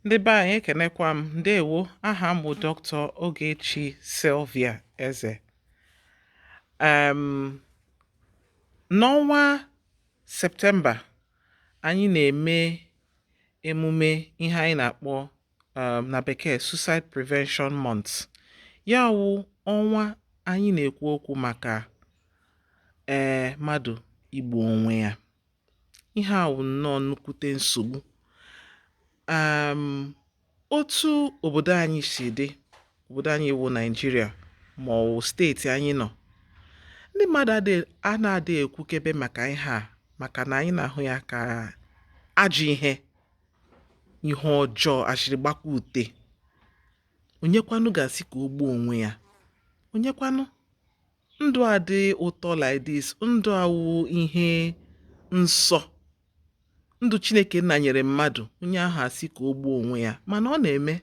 Ndị be anyị, ekenekwa m. Ndewo. Aha m bụ Dr. Ogechi Sylvia Eze. N'ọnwa Septemba, anyị na-eme emume ihe anyị na-akpọ na bekee Suicide Prevention Month. Ya wụ ọnwa anyị na-ekwu okwu maka mmadụ igbu onwe ya. Ihe a wụ nnọọ nnukwute nsogbu. Otu obodo anyị si dị, obodo anyị wụ Naịjirịa ma ọ wụ steeti anyị nọ, ndị mmadụ a na-adị ekwukebe maka ihe a, maka na anyị na-ahụ ya ka ajọ ihe, ihe ọjọọ, ashịrị gbakwa ute. Onyekwanụ ga-asị ka o gbuo onwe ya? Onyekwanụ? Ndụ a dị ụtọ like this, ndụ a wụ ihe nsọ, ndụ Chineke nna nyere mmadụ, onye ahụ asị ka o gbuo onwe ya? Mana ọ na-eme,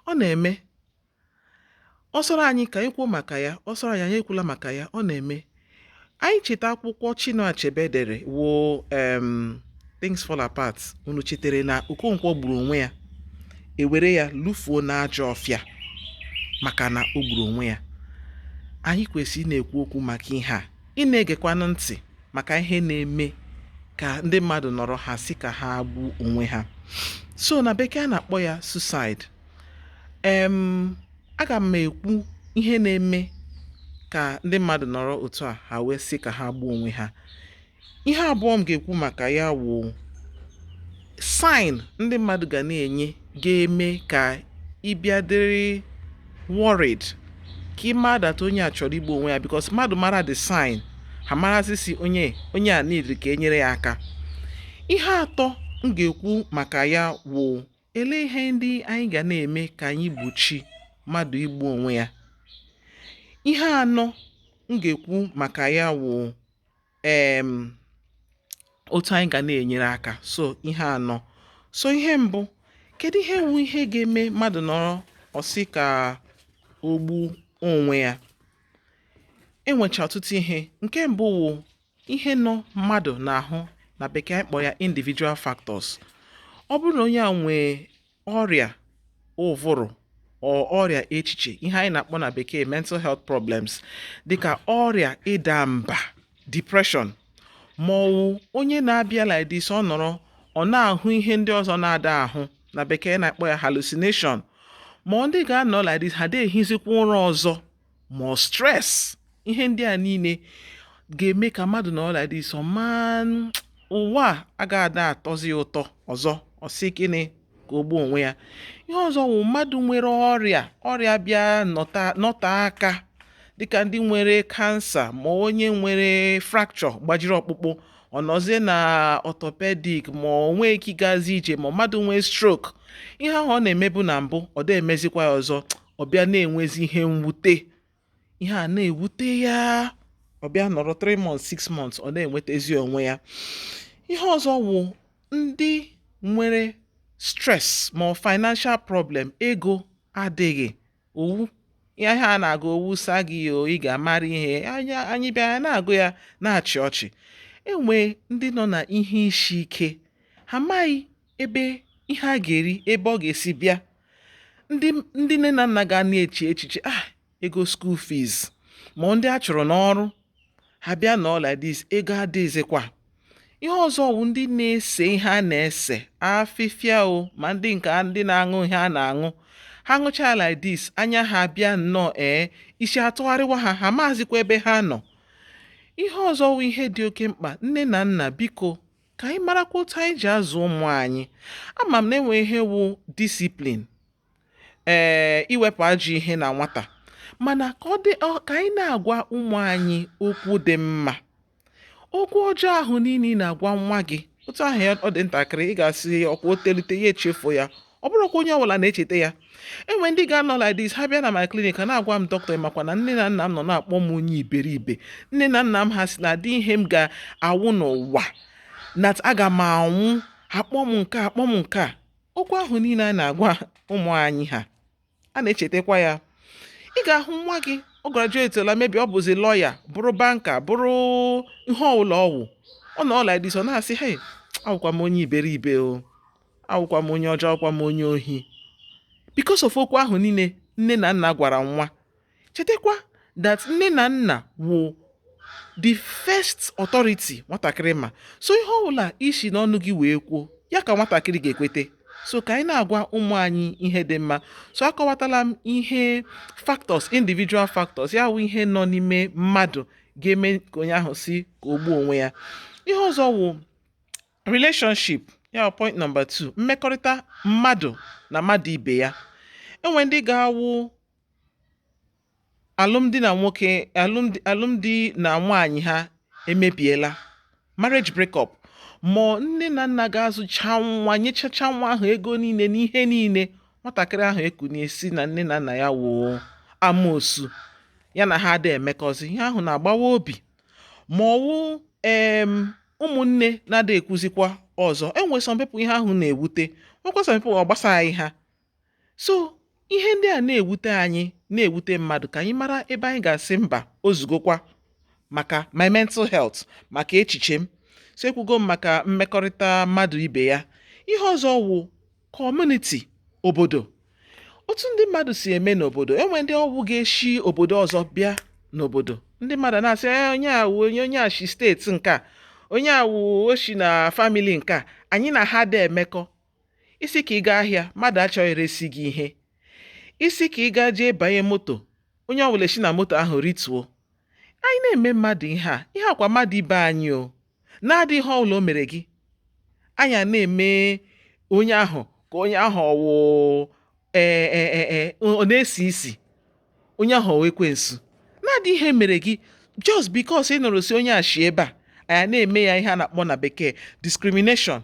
ọ na-eme. Ọ sọrọ anyị ka anyị kwuo maka ya, ọ sọrọ anyị, anyị ekwula maka ya, ọ na-eme. Anyị cheta akwụkwọ Chinua Achebe dere wụ Things Fall Apart. Unu chetere na Okonkwo gburu onwe ya, ewere ya lụfuo n'ajọ ọfịa maka na o gburu onwe ya. Anyị kwesịrị ị na-ekwu okwu maka ihe a, ị na-egekwanụ ntị maka ihe na-eme ka ndị mmadụ nọrọ ha sị ka ha gbuo onwe ha. So na bekee a na-akpọ ya suicide. Aga m ekwu ihe na-eme ka ndị mmadụ nọrọ otu a, ha wee sị ka ha gbuo onwe ha. Ihe abụọ m ga-ekwu maka ya wụ sign ndị mmadụ ga na-enye ga-eme ka ị bịa dịrị worried, ka ị maa that onye a chọrọ igbu onwe ya, because mmadụ mara the sign, ha marazi si onye a need ka e nyere ya aka. Ihe atọ m ga-ekwu maka ya wụ ele ihe ndị anyị ga na-eme ka anyị gbochi mmadụ igbu onwe ya. Ihe anọ m ga-ekwu maka ya wụ otu anyị ga na-enyere aka. So ihe anọ. So ihe mbụ, kedu ihe wụ ihe ga-eme mmadụ nọrọ ọ sị ka o gbuo onwe ya? Enwecha ọtụtụ ihe. Nke mbụ wụ ihe nọ mmadụ n'ahụ, na bekee anyị kpọ ya individual factors. Ọ bụrụ na onye a nwee ọrịa ụvụrụ, ọ ọrịa echiche, ihe anyị na-akpọ na bekee mental health problems, dịka ọrịa ịda mba, depression, ma ọ wụ onye na-abịa like this, ọ nọrọ ọ na-ahụ ihe ndị ọzọ na-ada ahụ, na bekee na-akpọ ya hallucination, ma ọ ndị ga-anọ like this, ha dị ehizikwa ụra ọzọ, ma ọ stress. Ihe ndị a niile ga-eme ka mmadụ nọrọ like this, ọ maa ụwa a agaghị ada atọzi ya ụtọ ọzọ, ọ sị gịnị, ka o gbuo onwe ya. Ihe ọzọ wụ mmadụ nwere ọrịa bịa nọte aka, dịka ndị nwere kansa, ma onye nwere fracture, gbajiri ọkpụkpụ, ọ nọzie na orthopedic, ma o nwee ike ịgazi ije, ma mmadụ nwee stroke, ihe ahụ ọ na-emebu na mbụ, ọ dị emezikwa ya ọzọ, ọ bịa na-enwezi ihe mwute, ihe a na-ewute ya, ọ bịa nọrọ 3 months, 6 months, ọ na-enwetazi onwe ya. Ihe ọzọ wụ ndị nwere stress ma ọ financial problem, ego adịghị, owu ihe a na-agụ owu sa gị o, ị ga-amara ihe anya anyị bịa na-agụ ya na-achị ọchị. Enwe ndị nọ na ihe isi ike, ha amaghị ebe ihe a ga-eri, ebe ọ ga-esi bịa. Ndị nne na nna ga na-eche echiche, ah, ego school fees, ma ndị a chụrụ n'ọrụ, ha bịa nọ like this, ego adịghịzikwa. Ihe ọzọ wụ ndị na-ese ihe a na-ese afịfịa o, ma ndị nke ndị na-aṅụ ihe a na-aṅụ, ha ṅụchaa like this, anya ha bịa nnọọ, isi atụgharịwa ha, ha maazịkwa ebe ha nọ. Ihe ọzọ wụ ihe dị oke mkpa, nne na nna, biko, ka anyị marakwa otu anyị ji azụ ụmụ anyị. Ama m na enwe ihe wụ discipline, iwepụ ajọ ihe na nwata, mana ka ọ dị ka anyị na-agwa ụmụ anyị okwu dị mma. Okwu ọjọọ ahụ niile ị na-agwa nwa gị otu ahụ ya ọ dị ntakịrị, ị ga-asị ọkwa o telite ya echefuo ya. Ọ bụrụkwa onye ọbụla na-echeta ya. Enwe ndị ga-anọ like this, ha bịa na my clinic, ha na-agwa m, "Dọkịta, makwa na nne na nna m nọ na-akpọ m onye iberibe. Nne na nna m ha si na adị ihe m ga-awụ n'ụwa, na aga m anwụ. Ha kpọọ m nke a, kpọọ m nke a." Okwu ahụ niile a na-agwa ụmụ anyị, ha a na-echetakwa ya. Ị ga-ahụ nwa gị, ọ graduatela, maybe ọ bụzi lọya, bụrụ banker, bụrụ ihe ọbụla ọwụ, ọ nọ like this, ọ na-asị, "Hey, awụkwa m onye iberibe o." Awụkwa m onye ọjọọ, awụkwa m onye ohi, because of okwu ahụ niile nne na nna gwara nwa. Chetakwa that nne na nna wụ the first authority nwatakịrị ma. So ihe ọbụla isi n'ọnụ gị wee kwuo ya ka nwatakịrị ga-ekwete. So ka anyị na-agwa ụmụ anyị ihe dị mma. So akọwatala m ihe factors, individual factors, ya wụ ihe nọ n'ime mmadụ ga-eme ka onye ahụ si ka o gbuo onwe ya. Ihe ọzọ wụ relationship, ya wụ point number 2, mmekọrịta mmadụ na mmadụ ibe ya. Enwe ndị ga-awụ alụmdi na nwoke, alụmdi na nwaanyị ha emebiela, marriage breakup, ma nne na nna ga-azụcha nwa, nyechacha nwa ahụ ego niile n'ihe niile, nwatakịrị ahụ ekunie si na nne na nna ya wụ amoosu, ya na ha ada emekọzi. Ihe ahụ na-agbawa obi. Ma ọwụ ụmụnne na-ada ekwuzikwa ọzọ. Enwe some people ihe ahụ na-ewute, nwekwa some people ọ gbasaghị ha. So ihe ndị a na-ewute anyị, na-ewute mmadụ, ka anyị mara ebe anyị ga-asị mba, ozugokwa, maka my mental health, maka echiche m. So ekwugo m maka mmekọrịta mmadụ ibe ya. Ihe ọzọ wụ community, obodo, otu ndị mmadụ si eme n'obodo. Enwe ndị ọwụ ga-eshi obodo ọzọ bịa n'obodo, ndị mmadụ na-asị, "Ee, onye a wụ onye a shi steeti nke a, onye a wụ oshi na family nke a, anyị na ha dị emekọ." Isi ka ị gaa ahịa, mmadụ achọghị eresi gị ihe. Isi ka ị gaa jee banye moto, onye ọbụla esi na moto ahụ rituo. Anyị na-eme mmadụ ihe a, ihe akwa mmadụ ibe anyị o na-adịghị ihe ọbụla o mere gị, anyị a na-eme onye ahụ ka onye ahụ ọwụ ee ọ na-esi isi, onye ahụ ọwụ ekwensu na-adị ihe mere gị, just because ị nụrụ si onye a shi ebe a. Anyị na-eme ya ihe a na-akpọ na Bekee discrimination.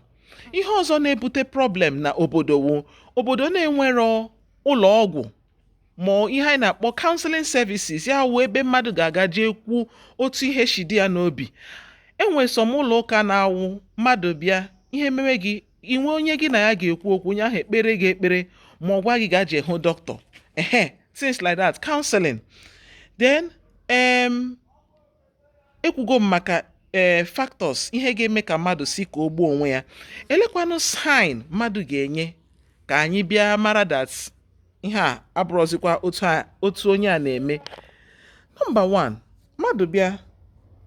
Ihe ọzọ na-ebute problem na obodo wụ obodo na-enwero ụlọ ọgwụ ma ihe anyị na-akpọ counseling services, ya wụ ebe mmadụ ga-aga jee kwuo otu ihe si dị ya n'obi. Enwe some ụlọ ụka na-awụ mmadụ bịa, ihe mewe gị, inwe onye gị na ya ga-ekwu okwu, onye ahụ ekpere gị ekpere ma ọ gwa gị gaa jee hụ dọkịta, ehe, things like that, counseling. Then ekwugo m maka factors, ihe ga-eme ka mmadụ si ka o gbuo onwe ya. Elekwanụ sign mmadụ ga-enye ka anyị bịa mara that ihe a abụrụzikwa otu onye a na-eme. Number 1, mmadụ bịa,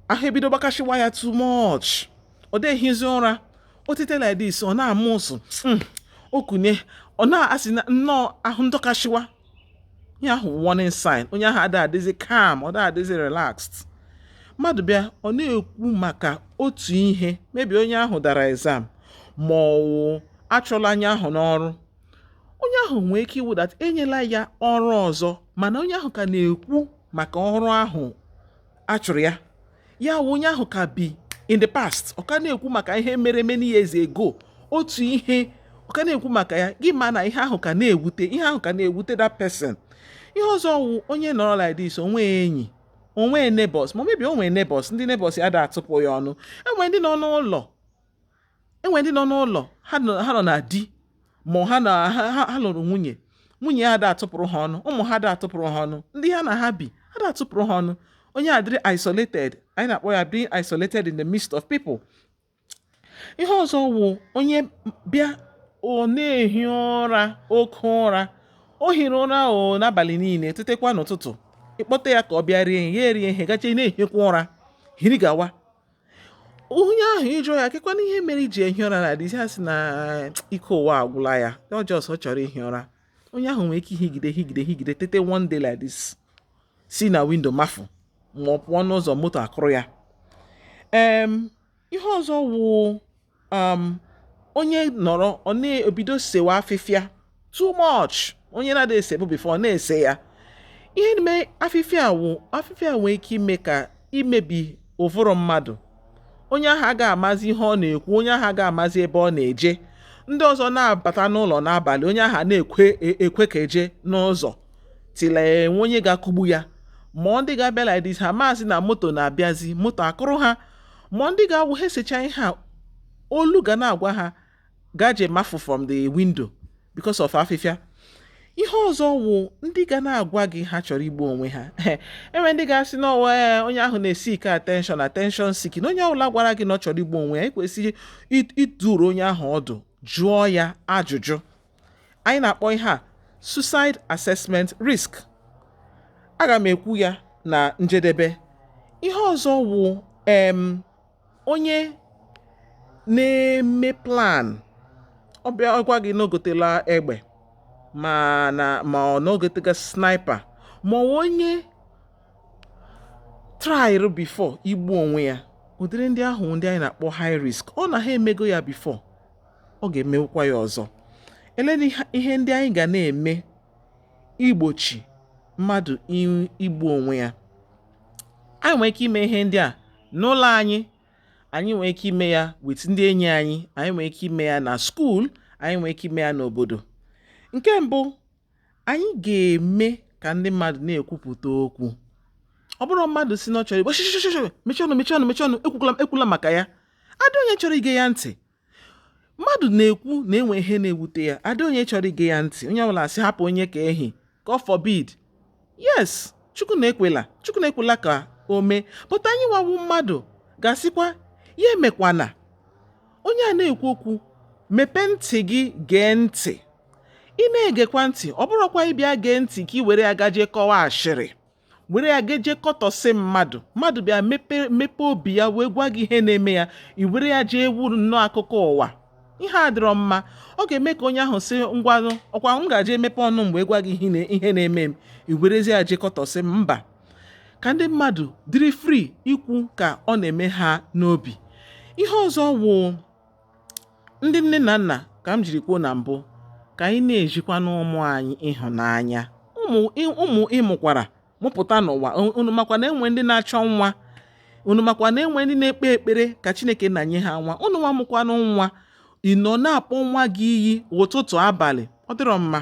ahụ ebido gbakasịwa ya too much, ọ dịghịzi ụra, o tete like this, ọ na-ama ụsụ, okunye, ọ na-asị na nnọọ ahụ ndọkasịwa. Ihe ahụ warning sign. Onye ahụ ada adịzi calm, ọ da adịzi relaxed. Mmadụ bịa, ọ na-ekwu maka otu ihe, maybe onye ahụ dara exam ma ọ wụ achọla anya ahụ n'ọrụ. Onye ahụ nwee ike iwu that enyela ya ọrụ ọzọ, mana onye ahụ ka na-ekwu maka ọrụ ahụ achụrụ ya. Ya wụ onye ahụ ka bi in the past, ọ ka na-ekwu maka ihe mere many years ago. Otu ihe ọ ka na-ekwu maka ya, gị ma na ihe ahụ ka na-ewute, ihe ahụ ka na-ewute that person. Ihe ọzọ wụ onye nọrọ like this, onwe enyi, onwe neighbors, ma maybe o nwee neighbors, ndị neighbors ya da atụpụ ya ọnụ. Enwe ndị nọ n'ụlọ, enwe ndị nọ n'ụlọ, ha nọ na di ma ha na ha lụrụ nwunye, nwunye ya da atụpụrụ ha ọnụ, ụmụ ha da atụpụrụ ha ọnụ, ndị ha na ha bi ha da atụpụrụ ha ọnụ. Onye a dịrị isolated, anyị na-akpọ ya being isolated in the midst of people. Ihe ọzọ wụ onye bịa, ọ na-ehi ụra oke ụra. O hiri ụra o n'abalị niile, tetekwa n'ụtụtụ, ịkpọta ya ka ọ bịa rie ihe, ya erie ihe, gacha na-ehikwa ụra hiri gawa. Onye ahụ, ịjụ ya kekwana ihe mere iji ehi ụra na adịzi, ya sị na ike ụwa agwụla ya, ọ just ọ chọrọ ihi ụra. Onye ahụ nwere ike higide, higide, higide, tete one day like this, si na window mafụ ma ọ pụọ n'ụzọ, moto akụrụ ya. Ihe ọzọ wụ onye nọrọ, ọ na-ebido sewa afịfịa too much. Onye na-ada esebụ before, ọ na-ese ya. Ihe na-eme afịfịa wụ afịfịa nwee ike ime ka imebi ụvụrụ mmadụ. Onye ahụ agaghị amazi ihe ọ na-ekwu, onye ahụ agaghị amazi ebe ọ na-eje. Ndị ọzọ na-abata n'ụlọ n'abalị, onye ahụ na-ekwe ekwe ka eje n'ụzọ tila enwe onye ga-akụgbu ya, ma ndị ga-abịa like this, ha maazị na moto na-abịazi, moto akụrụ ha, ma ndị ga-awụ ha esecha ihe a, olu ga na-agwa ha gaje mafụ from the window because of afịfịa. Ihe ọzọ wụ ndị ga na-agwa gị ha chọrọ igbu onwe ha. Enwere ndị ga-asị na ọwa onye ahụ na-esi ike attention, attention seeking. Onye ọbụla gwara gị na ọ chọrọ igbu onwe ya, ekwesịghị iduru onye ahụ ọdụ. Jụọ ya ajụjụ. Anyị na-akpọ ihe a suicide assessment risk. Aga m ekwu ya na njedebe. Ihe ọzọ wụ onye na-eme plan, ọ bịa gwa gị na o gotela egbe, ma na ma ọ na o gotega sniper, ma ọ onye tryrụ before igbu onwe ya. Ụdịrị ndị ahụ, ndị anyị na-akpọ high risk, ọ na ha emego ya before, ọ ga-emewukwa ya ọzọ. Elena ihe ndị anyị ga na-eme igbochi mmadụ igbu onwe ya. Anyị nwere ike ime ihe ndị a n'ụlọ anyị, anyị nwere ike ime ya with ndị enyi anyị, anyị nwere ike ime ya na school, anyị nwere ike ime ya n'obodo. Nke mbụ, anyị ga-eme ka ndị mmadụ na-ekwupụta okwu. Ọ bụrụ mmadụ si na ọ chọrọ igbo, shishishshi, mechie ọnụ, mechie ọnụ, mechie ọnụ, ekwukwala, ekwula maka ya. Adị onye chọrọ ige ya ntị. Mmadụ na-ekwu na enwe ihe na-ewute ya, adị onye chọrọ ige ya ntị. Onye ọbụla sị hapụ onye ka ehi. God forbid. Yes, Chukwu na-ekwela, Chukwu na-ekwela ka o mee, but anyị nwawu mmadụ ga-asịkwa ya emekwana. Onye a na-ekwu okwu, mepee ntị gị, gee ntị. Ị na-egekwa ntị, ọ bụrụkwa ịbịa gee ntị ka ị were ya gaje kọwa ashịrị, were ya gaje kọtọsị mmadụ. Mmadụ bịa mepe mepe obi ya wee gwa gị ihe na-eme ya, i were ya jee wuru nnọọ akụkọ ụwa. Ihe a dịrọ mma. Ọ ga-eme ka onye ahụ sị, "Ngwanụ, ọkwa m gaje emepe ọnụ m wee gwa gị ihe na-eme m, i werezie ya jee kọtọsị m." Mba, ka ndị mmadụ dịrị free ikwu ka ọ na-eme ha n'obi. Ihe ọzọ wụ, ndị nne na nna, ka m jiri kwuo na mbụ, ka anyị na-ejikwa n'ụmụ anyị ịhụnanya. Ụmụ ụmụ ịmụkwara mụpụta n'ụwa, unu makwa na enwe ndị na-achọ nwa, unu makwa na enwe ndị na-ekpe ekpere ka Chineke na-nye ha nwa. Unu nwa mụkwanụ nwa, ị nọ na-akpọ nwa gị iyi ụtụtụ abalị, ọ dịrọ mma,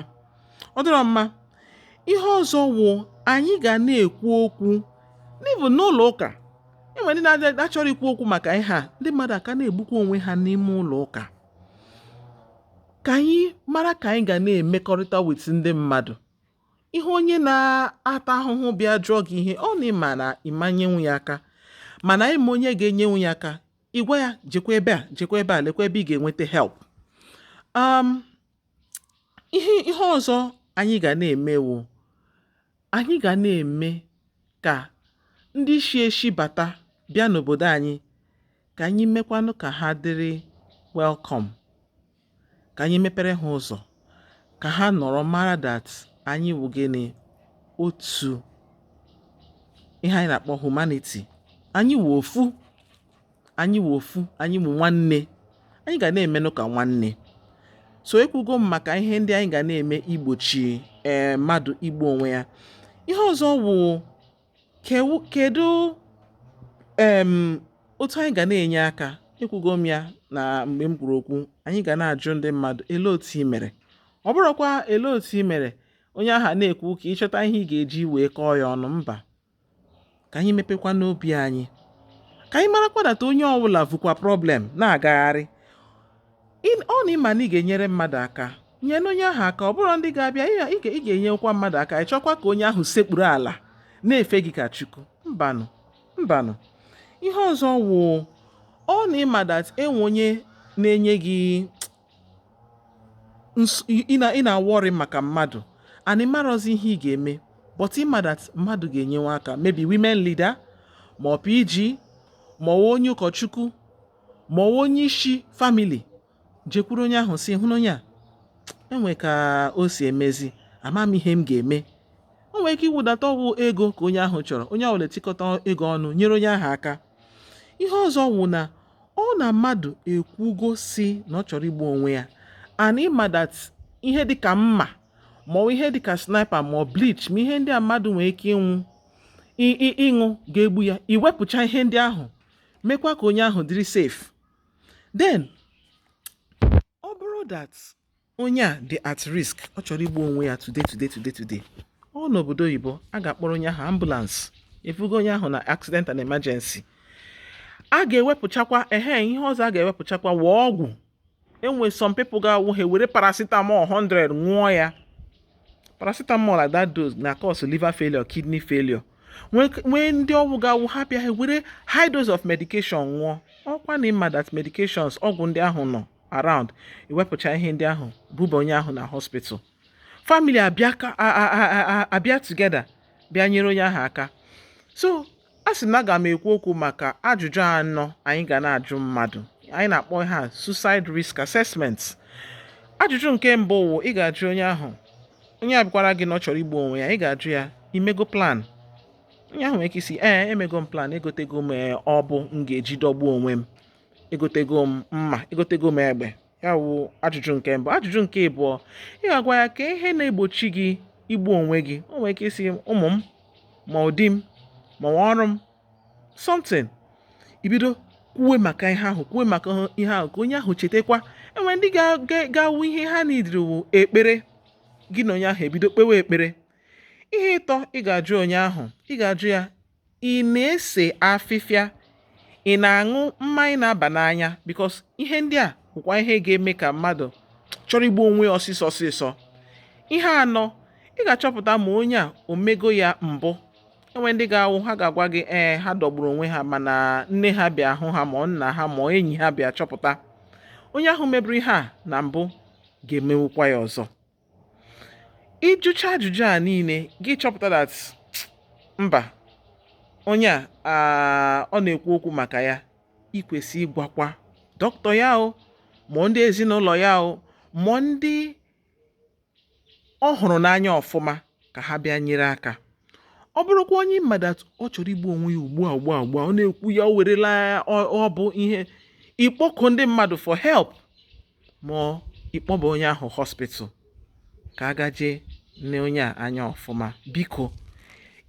ọ dịrọ mma. Ihe ọzọ wụ, anyị ga na-ekwu okwu n'ịbụ n'ụlọ ụka. Enwere ndị na-achọrọ ikwu okwu maka ihe a, ndị mmadụ aka na-egbukwa onwe ha n'ime ụlọ ụka. Ka anyị mara ka anyị ga na-emekọrịta with ndị mmadụ. Ihe onye na-ata ahụhụ bịa jụọ gị ihe, ọ na ịma na ịmanyenwu ya aka, mana ịma onye ga-enyenwu ya aka, ịgwa ya, "Jekwa ebe a, jekwa ebe a, lekwa ebe ị ga-enweta help." Ihe ọzọ anyị ga na-eme wụ, anyị ga na-eme ka ndị shi eshi bata bịa n'obodo anyị, ka anyị mekwanụ ka ha dịrị welcome, ka anyị mepere ha ụzọ ka ha nọrọ mara that anyị wụ gịnị, otu ihe anyị na-akpọ humanity. Anyị wụ ofu, anyị wụ ofu, anyị wụ nwanne. Anyị ga na-emenụ ka nwanne. So ekwugo m maka ihe ndị anyị ga na-eme igbochi mmadụ igbu onwe ya. Ihe ọzọ wụ kedu otu anyị ga na-enye aka. Ekwugo m ya na mgbe m kwuru okwu, anyị ga na-ajụ ndị mmadụ, "Ele otu ị mere?" Ọ bụrụkwa "Ele otu ị mere?" onye ahụ na-ekwu ka ịchọta ihe ị ga-eji wee kọọ ya ọnụ. Mba, ka anyị mepekwa n'obi anyị, ka anyị marakwa that onye ọbụla vukwa problem na-agagharị. Ọ na ịma na ị ga-enyere mmadụ aka, nyere onye ahụ aka. Ọ bụrụ ndị ga-abịa, ị ga-enyekwa mmadụ aka, ị chọkwa ka onye ahụ sekpuru ala na-efe gị ka Chukwu. Mbanụ, mbanụ. Ihe ọzọ wụ, ọ na ịma that enwe onye na-enye gị ị na-worry maka mmadụ and ị marọzi ihe ị ga-eme, but ịma that mmadụ ga-enyenwe aka, maybe women leader, ma ọ PG, ma ọ onye ụkọchukwu, ma ọ onye isi family, jekwuru onye ahụ si hụ na onye a enwe ka o si emezi, ama m ihe m ga-eme. O nwere ike iwudata ọgwụ ego ka onye ahụ chọrọ, onye ọbụla etikọta ego ọnụ nyere onye ahụ aka. Ihe ọzọ wụ na ọ na mmadụ ekwugo si na ọ chọrọ igbu onwe ya, and ịma that ihe dịka mma, ma ọ ihe dịka sniper, ma ọ bleach, ma ihe ndị a mmadụ nwere ike ịnwụ ịṅụ ga-egbu ya, iwepụcha ihe ndị ahụ, mekwa ka onye ahụ dịrị safe. Then ọ bụrụ that onye a dị at risk, ọ chọrọ igbu onwe ya today, today, today, today, ọ n'obodo oyibo, a ga-akpọrọ onye ahụ ambulance, efugo onye ahụ na accident and emergency. A ga-ewepụchakwa ehe. Ihe ọzọ a ga-ewepụchakwa wee ọgwụ. Enwe some people ga-awụ ha were paracetamol 100 ṅụọ ya. Paracetamol at that dose na cause liver failure, kidney failure. Nwee ndị ọgwụ ga-awụ ha bịa, ha were high dose of medication ṅụọ. Ọkwa na ịma that medications, ọgwụ ndị ahụ nọ around, iwepụcha ihe ndị ahụ, buba onye ahụ na hospital. Family abịa ka abịa together, bịa nyere onye ahụ aka. So a sị na aga m ekwu okwu maka ajụjụ anọ anyị ga na-ajụ mmadụ. Anyị na-akpọ ha suicide risk assessment. Ajụjụ nke mbụ wụ, ị ga-ajụ onye ahụ, onye a bịakwara gị na ọ chọrọ igbu onwe ya, ị ga-ajụ ya, "Imego plan?" Onye ahụ nwere ike isi, "Ee, emego m plan, egotego m ọ bụ m ga-eji dọgbuo onwe m, egotego m mma, egotego m egbe." Ya wụ ajụjụ nke mbụ. Ajụjụ nke ịbụọ, ị ga-agwa ya ka ihe na-egbochi gị igbu onwe gị. O nwere ike isi, "Ụmụ m, ma ọ di m, ma ọ ọrụ m," something. Ibido kwuwe maka ihe ahụ, kwuwe maka ihe ahụ, ka onye ahụ chetakwa. Enwere ndị ga-awụ ihe ha nidiri wụ ekpere. Gị na onye ahụ ebido kpewe ekpere. Ihe ịtọ ị ga-ajụ onye ahụ, ị ga-ajụ ya, "Ị na-ese afịfịa? Ị na-aṅụ mmanya na-aba n'anya?" Because ihe ndị a bụkwa ihe ga-eme ka mmadụ chọrọ igbu onwe ya ọsịsọ ọsịsọ. Ihe anọ, ị ga-achọpụta ma onye a omego ya mbụ. Enwe ndị ga-awụ ha ga-agwa gị, ee, ha dọgburu onwe ha, mana nne ha bịa hụ ha, ma nna ha, ma enyi ha bịa chọpụta. Onye ahụ mebiri ihe a na mbụ ga-emewukwa ya ọzọ. Ịjụcha ajụjụ a niile, gị chọpụta that mba, onye a ọ na-ekwu okwu maka ya, ikwesị ịgwakwa dọkịta ya o, ma ndị ezinụlọ ya o, ma ndị ọ hụrụ n'anya ọfụma, ka ha bịa nyere aka. Ọ bụrụkwa onye mmadụ ọ chọrọ igbu onwe ya ugbu a, ugbu a, ugbu a, ọ na-ekwu ya, o werela ọ bụ ihe ịkpọkụ ndị mmadụ for help, ma ịkpọba onye ahụ hospital ka a gaje nne onye a anya ọfụma. Biko,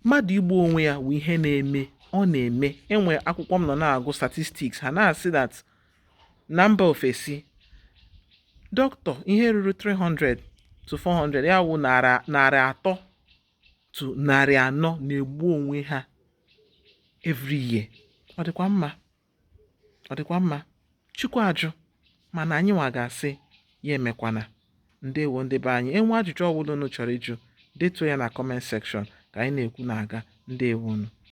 mmadụ igbu onwe ya bụ ihe na-eme, ọ na-eme. Enwe akwụkwọ m nọ na-agụ statistics, ha na-asị that na mba ofesi, dọkịta, ihe ruru 300 to 400, ya wụ 300 to 400, na-egbu onwe ha every year. Ọ dịkwa mma? Ọ dịkwa mma? Chukwu ajụ, mana anyị nwa ga-asị ya emekwana. Ndewo, ndị be anyị. Enwe ajụjụ ọbụla unu chọrọ ịjụ, detuo ya na comment section ka anyị na-ekwu na-aga. Ndewonu.